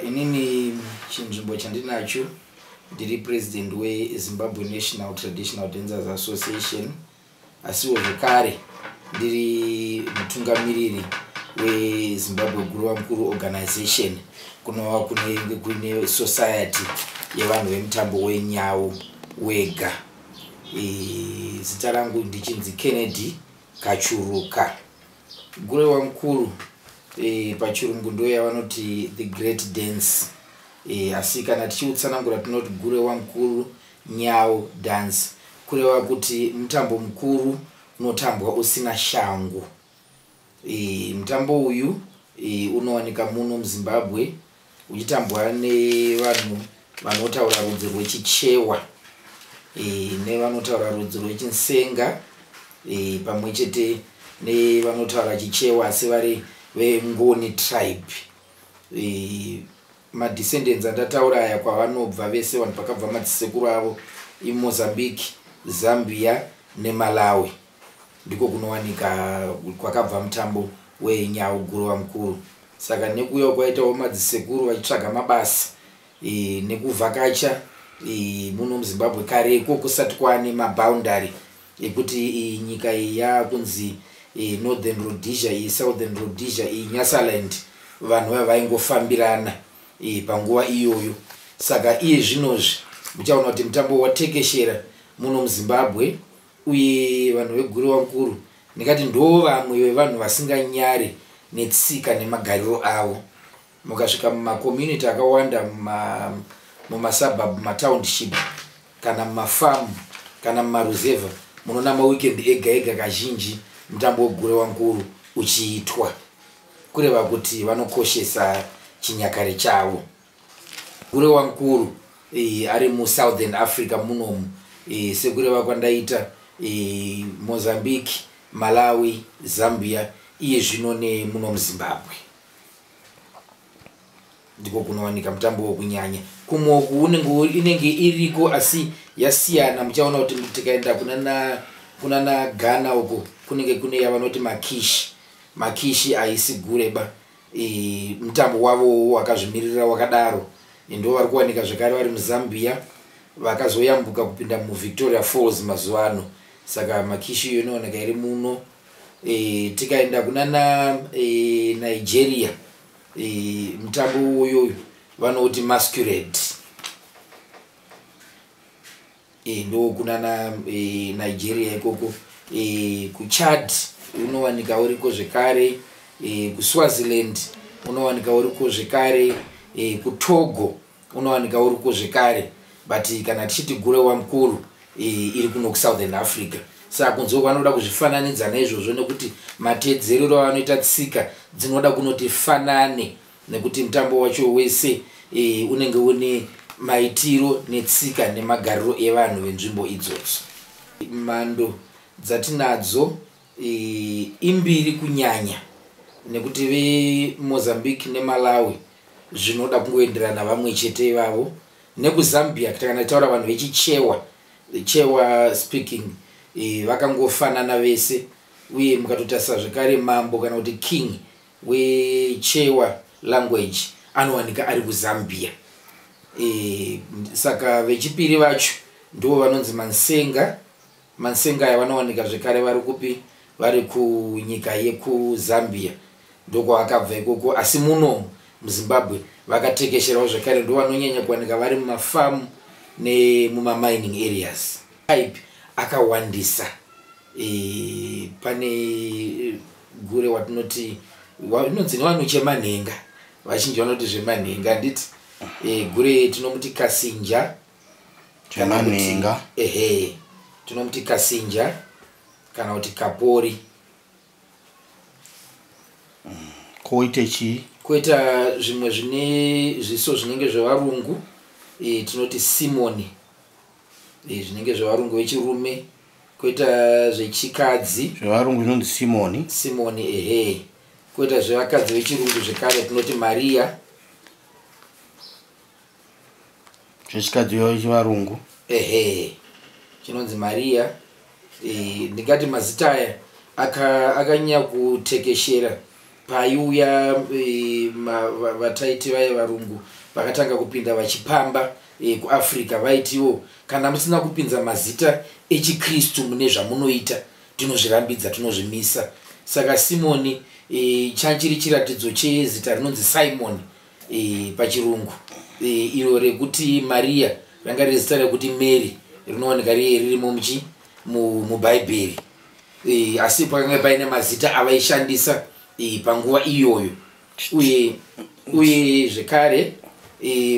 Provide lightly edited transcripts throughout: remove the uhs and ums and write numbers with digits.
Inini chinzvimbo chandinacho ndiri president weZimbabwe National Traditional Dancers Association, asiwo zvekare ndiri mutungamiriri weZimbabwe Guruva Mukuru Organization, kunova kunenge kuine society yevanhu vemutambo wenyau wega. Zita rangu ndichinzi Kennedy Kachuruka. Gurewa mukuru pachirungu ndo yavanoti the great dance, asi kana tichiutsanangura tinoti gurewa mukuru nyau dance, kureva kuti mutambo mukuru unotambwa usina shangu. Mutambo uyu unowanika muno muZimbabwe uchitambwa nevanhu vanotaura rudzi rwechichewa, nevanotaura rudzi rwechinsenga, pamwe chete nevanotaura chichewa asi vari veNgoni tribe. Madescendants andataura aya kwavanobva vese vanhu pakabva madzisekuru avo iMozambique, Zambia neMalawi, ndiko kunowanika kwakabva mutambo wenyau guruva mukuru. Saka nekuuya kwaitawo madzisekuru vachitsvaga mabasa nekuvhakacha muno muZimbabwe kareko kusati kwaane maboundary ekuti nyika iyi yakunzi Northern Rhodesia, iyi Southern Rhodesia, iyi Nyasaland, vanhu vava vaingofambirana panguva iyoyo. Saka iye zvinozvi muchaona kuti mutambo watekeshera muno muZimbabwe, uye vanhu veguruva mukuru ndingati ndo vamwe vevanhu vasinganyare netsika nemagariro avo. Mukasvika mumakommunity akawanda, mumasabhabhu, mumatownship kana mumafamu kana mumaruzevha, munoona maweekend ega ega kazhinji mutambo weguruva mukuru uchiitwa, kureva kuti vanokoshesa chinyakare chavo. Gurewa mukuru ari muSouthern Africa munomu, sekureva kwandaita, Mozambique, Malawi, Zambia, iye zvino nemuno muZimbabwe ndiko kunowanika mutambo wekunyanya. Kumwe uku inenge iriko asi yasiyana. Muchaona kuti tikaenda kunana Ghana uko kunenge kune yavanoti makishi. Makishi haisi gureba, mutambo wavo wakazvimirira wakadaro. Ndo vari kuwanika zvekare vari muZambia, vakazoyambuka kupinda muVictoria Falls mazuva ano. Saka makishi iyo inooneka iri muno. Tikaenda kunana Nigeria, mutambo uyoyo vanoti masquerade, ndo kunana Nigeria ikoko. KuChad unowanika uriko zvekare, kuSwaziland unowanika uriko zvekare, kuTogo unowanika uriko zvekare. But kana tichiti gurewa mukuru, iri kuno kuSouthern Africa. Saka kunze vanoda kuzvifananidza naizvozvo nekuti matedzerero avanoita tsika dzinoda kunoti fanane, nekuti mutambo wacho wese unenge une maitiro netsika nemagariro evanhu venzvimbo idzodzo. Mhando dzatinadzo imbiri kunyanya, nekuti veMozambique neMalawi zvinoda kungoenderana vamwe chete ivavo, nekuZambia kana taura vanhu vechichewa, Chewa speaking, vakangofanana vese. Uye mukatotarisa zvekare mambo kana kuti king weChewa language anowanika ari kuZambia. Saka vechipiri vacho ndo vanonzi Mansenga. Mansenga aya vanowanika zvekare vari kupi? Vari kunyika yekuZambia, ndokwavakabva ikoko, asi muno muZimbabwe vakatekesherawo zvekare. Ndo vanonyanya kuwanika vari mumafamu nemumamining areas. Type akawandisa. Pane gure watinoti inonzi nevanochemanhenga, vazhinji vanoti zvemanhenga, handiti? Gure tinomuti kasinja. Chemanhenga. Ehe, tinomuti kasinja kana kuti kapori. Koite chii? Koita zvimwe zvine zviso zvinenge zvevarungu, tinoti simoni, zvinenge zvevarungu vechirume. Koita zvechikadzi. Zvevarungu zvinonzi simoni. Simoni, ehe. Koita zvevakadzi vechirungu zvekare tinoti Maria. Zvechikadzi chevarungu. Ehe, chinonzi Maria. Ndingati mazita aya akanyanya kutekeshera. Paiuya vataiti vaye varungu vakatanga kupinda vachipamba kuAfrica, vaitiwo kana musina kupinza mazita echiKristu mune zvamunoita, tinozvirambidza, tinozvimisa. Saka Simoni chachiri chiratidzo chezita rinonzi Simon pachirungu. Iro rekuti Maria ranga riri zita rekuti Mary, rinowanika ririmo muchi muBhaibheri. Asi pakanga paine mazita avaishandisa panguva iyoyo. Uye zvekare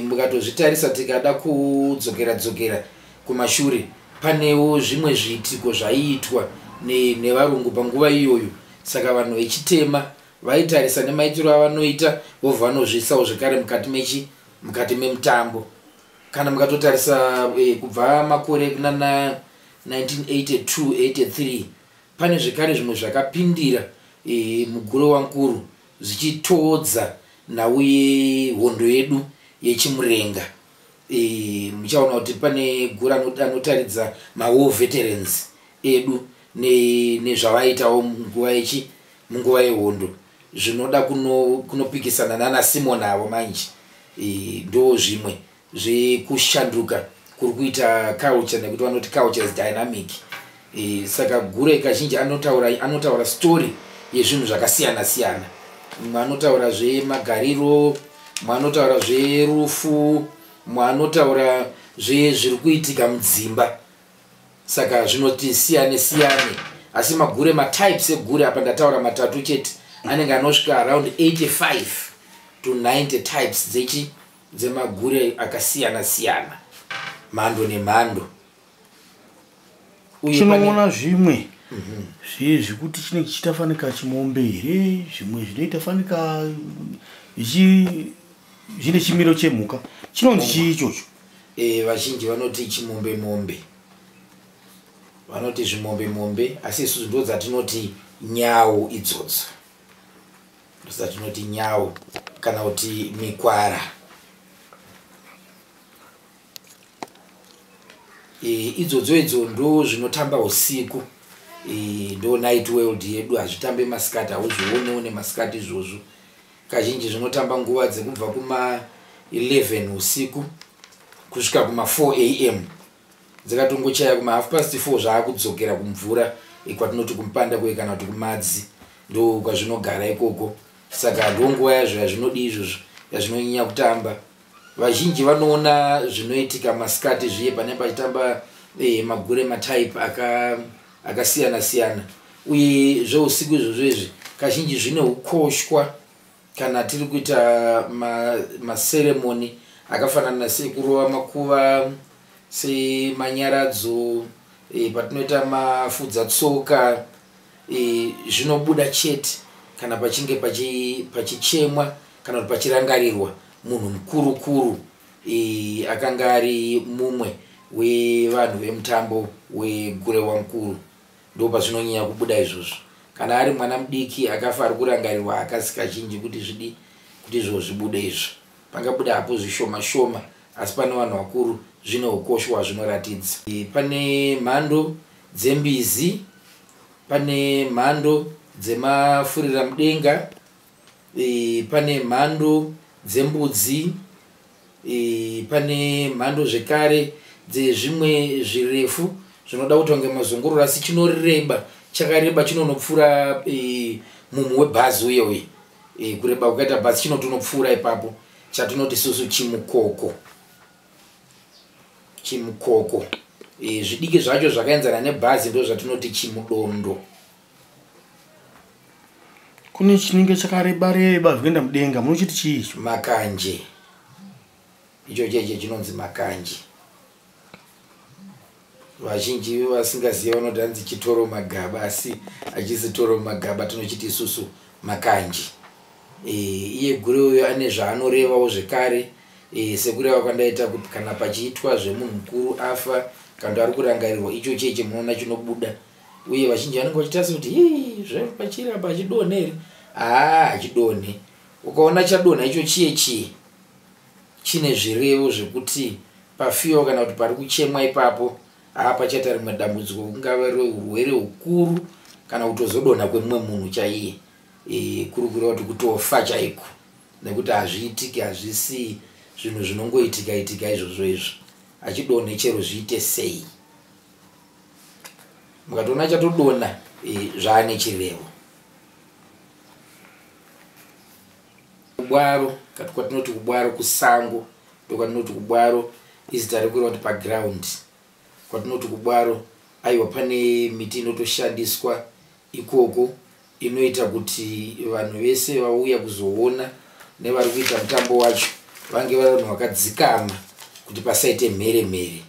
mukatozvitarisa, tikada kudzokera dzokera kumashure, panewo zvimwe zviitiko zvaiitwa nevarungu panguva iyoyo. Saka vanhu vechitema vaitarisa nemaitiro avanoita, vobva vanozviisawo zvekare mukati memutambo. Kana mukatotarisa kubva makore kunana 1982 83, pane zvekare zvimwe zvakapindira mugure wankuru zvichitoodza nhau yehondo yedu yechimurenga. Muchaona kuti pane gura anotaridza mawar veterans edu nezvavaitawo munguva yehondo, zvinoda kunopikisana nana Simon avo manje. Ndo zvimwe zvekushanduka kuri kuita culture, nekuti vanoti culture is dynamic. Saka gure kazhinji anotaura story yezvinhu zvakasiyana siyana. Mumwe anotaura zvemagariro, mumwe anotaura zverufu, mumwe anotaura zvezviri kuitika mudzimba. Saka zvinoti siyane siyane, asi magure, matypes egure, apa ndataura matatu chete, anenge anosvika around 85 to 90 types dzemagure akasiyana siyana, mhando nemhando. Tinoona zvimwe zvekuti chinenge chichiita fanika chimombe here, zvimwe zvinoita fanika zvine chimiro chemhuka. Chinonzi chii ichocho? Vazhinji vanoti chimombe mombe, vanoti zvimombe mombe, asi isusu ndo dzatinoti nyau idzodzo, ndo dzatinoti nyau kana kuti mikwara. Idzodzo idzo ndo zvinotamba usiku, ndo night world yedu. Hazvitambe masikati, hauzvionewo nemasikati izvozvo. Kazhinji zvinotamba nguva dzekubva kuma 11 usiku kusvika kuma 4 am. Dzikatongochaya kuma 4:30, zvaakudzokera kumvura, kwatinoti kumupanda kwe kana kuti kumadzi, ndo kwazvinogara ikoko. Saka ndo nguva yazvo yazvinodi izvozvo yazvinonyanya kutamba. Vazhinji vanoona zvinoitika masikati zviye pane pachitamba magure matype akasiyana siyana. Uye zveusiku izvozvo izvi kazhinji zvine ukoshwa kana tiri kuita maseremoni akafanana sekurova makuva, semanyaradzo, patinoita mafudza tsoka. Zvinobuda chete kana pachinge pachichemwa kana kuti pachirangarirwa munhu mukuru kuru akanga ari mumwe wevanhu vemutambo wegure wamukuru. Ndo pazvinonyanya kubuda izvozvo. Kana ari mwana mudiki akafa ari kurangarirwa, akasi kazhinji kuti zvidi kuti izvo zvibude izvo. Pangabuda hapo zvishoma shoma, asi pane vanhu vakuru zvine ukoshwa zvinoratidza. Pane mhando dzembizi, pane mhando dzemafurira mudenga, pane mhando dzembudzi, pane mhando zvekare dzezvimwe zvirefu zvinoda kuti vange mazongororo, asi chinoreba, chakareba chinonopfuura mumhu webhazi uye uye kureba kwakaita bhazi chinotonopfuura ipapo, chatinoti susu chimukoko. Chimukoko, zvidiki zvacho zvakaenzana nebhazi ndo zvatinoti chimudondo. Kune chinenge chakareba reba zvikuenda mudenga, munochiti chii icho? Makanje. Icho cheche chinonzi makanje. Vazhinji vasingazivi vanoti hanzi chitoro magaba, asi hachisi toro magaba, tinochiti isusu makanje. Iye gure uyo ane zvaanorevawo zvekare, sekureva kwandaita kuti kana pachiitwa zvemunhu mukuru afa kana ari kurangarirwa, icho cheche munoona chinobuda. Uye vazhinji vanenge vachitarisa kuti hii zvepachiri apa hachidonhe here? Haa, hachidonhe. Ukaona chadonha, icho chiye chiye chine zvirevo zvekuti pafiwa kana kuti pari kuchemwa ipapo, haa, pachaita rimwe dambudziko, kungava reurwere hukuru kana kutozodonha kwemumwe munhu chaiye. Kuri kureva kuti kutofa chaiko, nekuti hazviitiki, hazvisi zvinhu zvinongoitika itika izvozvo izvo. Achidonhe chero zviite sei, mukatoona chatodonha zvaane chirevo. Kubwaro, kwatinoti kubwaro kusango, ndokwatinoti kubwaro, izita rekureva kuti paground. Kwatinoti kubwaro, aiwa, pane miti inotoshandiswa ikoko inoita kuti vanhu vese vauya kuzoona nevari kuita mutambo wacho vange vari vanhu vakadzikama, kuti pasaite mhere mhere.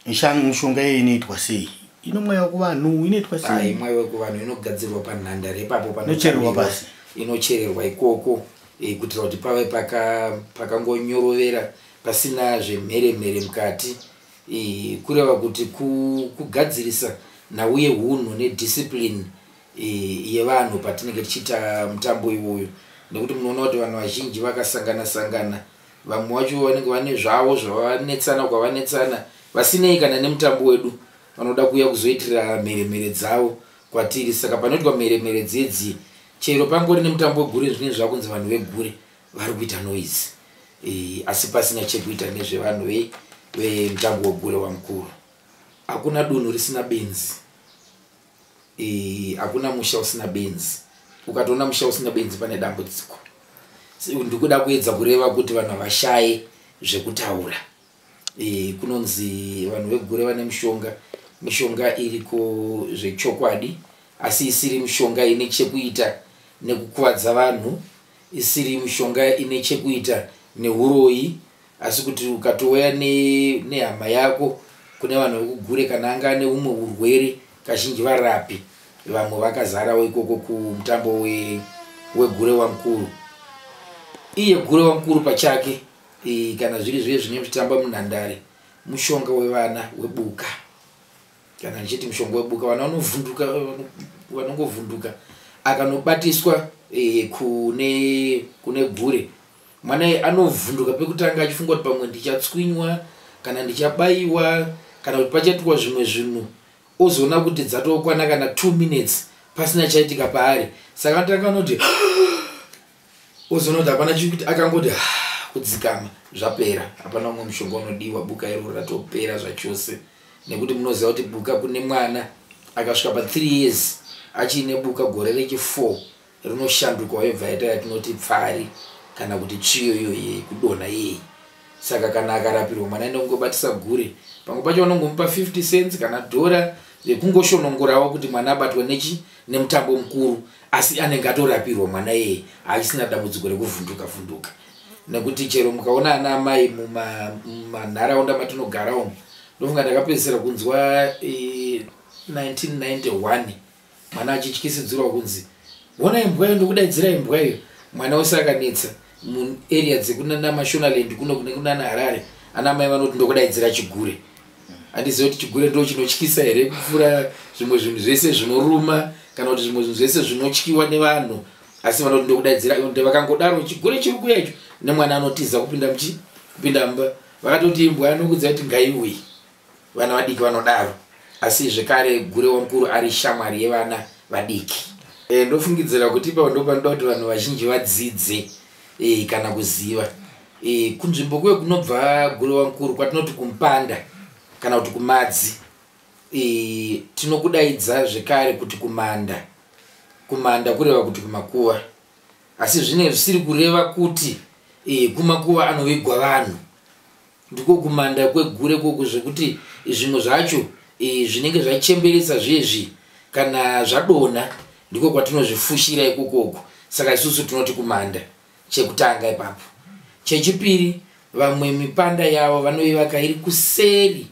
Mishonga iyi inoitwa sei? Inomwaiwa kuvanhu? Inoitwa sei? Imwaiwa kuvanhu, inogadzirwa panhandare ipapo. Inochererwa pasi? Inochererwa ikoko, kuitira kuti pave pakangonyorovera, pasina zvemheremhere mukati. Kureva kuti kugadzirisa nhau yeunhu nediscipline yevanhu patinenge tichiita mutambo iwoyo, nekuti munoona kuti vanhu vazhinji vakasangana sangana, vamwe vacho vanenge vane zvavo zvavanetsana kwavanetsana, vasinei kana nemutambo wedu, vanoda kuuya kuzoitira mheremhere dzavo kwatiri. Saka panoitwa mheremhere dzedzi, chero pangori nemutambo wegure, zvinenge zvakunzi vanhu vegure vari kuita noise, asi pasina chekuita nezvevanhu vemutambo wegure wamukuru. Hakuna dunhu risina benzi, hakuna musha usina benzi. Ukatoona musha usina benzi, pane dambudziko. Ndikuda kuedza kureva kuti vanhu havashaye zvekutaura. Kunonzi vanhu vegure vane mishonga. Mishonga iriko zvechokwadi, asi isiri mishonga ine chekuita nekukuvadza vanhu, isiri mishonga ine chekuita neuroyi, asi kuti ukatouya nehama yako kune vanhu vekugure, kana anga ane umwe urwere, kazhinji varapi vamwe vakazarawo ikoko kumutambo wegure wamukuru. Iye gure wamukuru pachake, kana zviri zviye zvinenge zvichitamba munhandare, mushonga wevana webuka. Kana ndichiti mushonga webuka, vana vanovhunduka, vanongovhunduka. Akanobatiswa kune gure, mwana anovhunduka pekutanga achifunga kuti pamwe ndichatswinywa, kana ndichabayiwa, kana kuti pachaitwa zvimwe zvinhu, ozoona kuti dzatokwana kana 2 minutes pasina chaitika paari. Saka anotanga anoti, ozoona kuti hapana chikuti, akangoti kudzikama, zvapera. Hapana umwe mushonga unodiwa, buka iroro ratopera zvachose, nekuti munoziva kuti buka kune mwana akasvika pa3 years achiine buka, gore rechi4 rinoshanduka, webva yaita yatinoti pfari, kana kuti tsviyo iyoyi yekudonha iyei. Saka kana akarapirwa mwana nekungobatisa gure, pamwe pacho vanongomupa 50 cents kana dhora rekungoshonongorawo kuti mwana abatwa nechi nemutambo mukuru, asi anenge atorapirwa mwana iyeye, haachisina dambudziko rekuvhunduka vhunduka. Nekuti chero mukaona ana amai mumanharaunda matinogara umu, ndofunga ndakapedzisira kunzwa 1991 mwana achityisidzirwa kunzi, "Ona imbwa iyo, ndokudaidzira imbwa iyo." Mwana wese akanetsa muarea dzekunana Mashonaland kuno nekunana Harare, ana mai vanoti, "Ndokudaidzira chigure." Handizivi kuti chigure ndo chinotyisa here kupfuura zvimwe zvinhu zvese zvinoruma, kana kuti zvimwe zvinhu zvese zvinotyiwa nevanhu, asi vanoti, "Ndokudaidzira." Vakangodaro, "Chigure chiri kuya icho," nemwana anotiza kupinda muchi kupinda mumba. Vakatoti imbwa, anokudza kuti ngaiuyi. Vana vadiki vanodaro, asi zvekare gure wamukuru ari shamwari yevana vadiki. Ndofungidzira kuti ipapo ndo panoda kuti vanhu vazhinji vadzidze kana kuziva. Kunzvimbo kuye kunobva gure wamukuru, kwatinoti kuMupanda kana kuti kuMadzi, tinokudaidza zvekare kuti kumanda. Kumanda kureva kuti kumakuva, asi zvinenge zvisiri kureva kuti kumakuva anovigwa vanhu. Ndiko kumanda kwegure koko, zvekuti zvimwe zvacho zvinenge zvachemberesa zvezvi, kana zvadonha, ndiko kwatinozvifushira ikokoko. Saka isusu tinoti kumanda, chekutanga ipapo. Chechipiri, vamwe mipanda yavo vanoivaka iri kuseri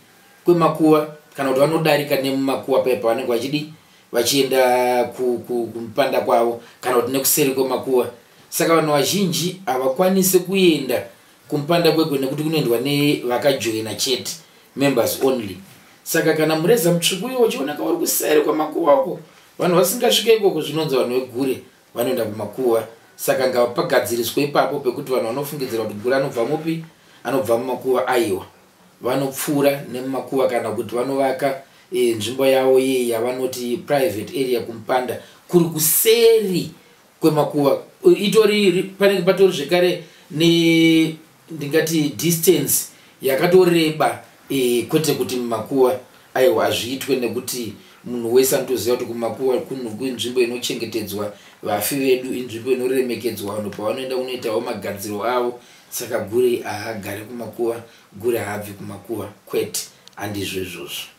kwemakuva, kana kuti vanodarika nemumakuva paya pavanenge vachidi vachienda kumupanda kwavo, kana kuti nekuseri kwemakuva. Saka vanhu vazhinji havakwanisi kuenda kumupanda kwegwe, nekuti kunoendwa nevakajoina chete, members only. Saka kana mureza mutsvuku iwo uchioneka uri kuseri kwemakuva uko, vanhu vasingasvike ikoko, zvinonzi vanhu vegure vanoenda kumakuva. Saka ngapagadziriswe ipapo pekuti vanhu vanofungidzira kuti gure anobva mupi, anobva mumakuva, aiwa, vanopfuura nemumakuva, kana kuti vanovaka nzvimbo yavo iyi yavanoti private area kumupanda. Kuri kuseri kwemakuva itori panenge patori zvekare ne ndingati distance yakatoreba e, kwete kuti mumakuva. Aiwa, hazviitwe nekuti munhu wese anotoziva kuti kumakuva kunzvimbo inochengetedzwa vafi vedu, inzvimbo inoremekedzwa vanhu pavanoenda kunoitawo magadziro avo. Saka gure haagare kumakuva, gure haabvi kumakuva, kwete, handizvo izvozvo.